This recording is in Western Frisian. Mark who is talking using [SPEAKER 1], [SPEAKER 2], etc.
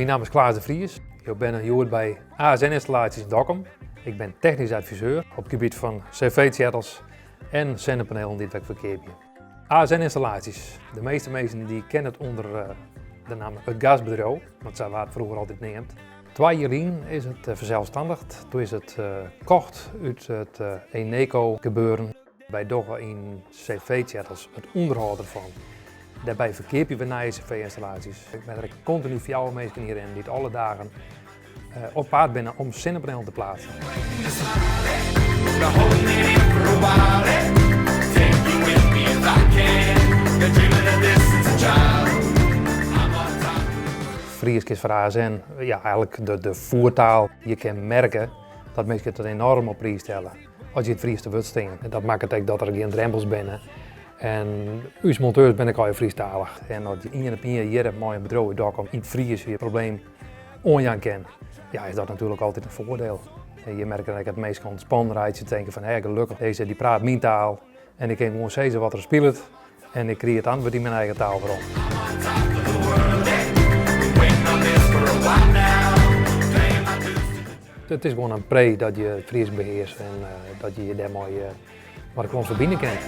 [SPEAKER 1] Myn namme is Klaas de Vries. Jo binne hjoed by ASN Installaties yn Dokkum. Ik bin technysk adviseur op it gebiet fan cv-tsjettels en sinnepanelen dy't wy ferkeapje. ASN Installaties, de measte minsken die kenne it ûnder de namme it gasbedriuw, want sa waard froeger altyd neamd. Twa jier lyn is it ferselsstannicht, doe is it kocht út it Eneco gebeuren. Wy dogge yn cv-tsjettels it ûnderhâld derfan. Dêrby ferkeapje we nije cv-ynstallaasjes. Ik ben der ek kontinu fjouwer minsken hjir yn dy't alle dagen op paad binne om sinnepanelen te plaatsen. Frysk is foar ASN ja, eigenlik de foertaal. Je kinne merke dat minsken it enoarm op priis stelle as je it Frysk te wurd stean. En dat makket ek dat der gjin drempels binne. En ús monteurs binne ek allegear Frysktalich. En as je ien op ien hjir mei in bedriuw út Dokkum yn it Frysk je probleem oanjaan kin, ja, is dat natuerlik altyd in foardiel. En je merke dan ek dat minsken ûntspannen reitsje, tinke fan hé, gelokkich, dizze dy praat myn taal en ik kin gewoan sizze wat der spilet en ik krij it antwurd yn myn eigen taal werom. It is gewoan in pree dat je it Frysk behearse en dat je je dêrmei mei de klant ferbine kin.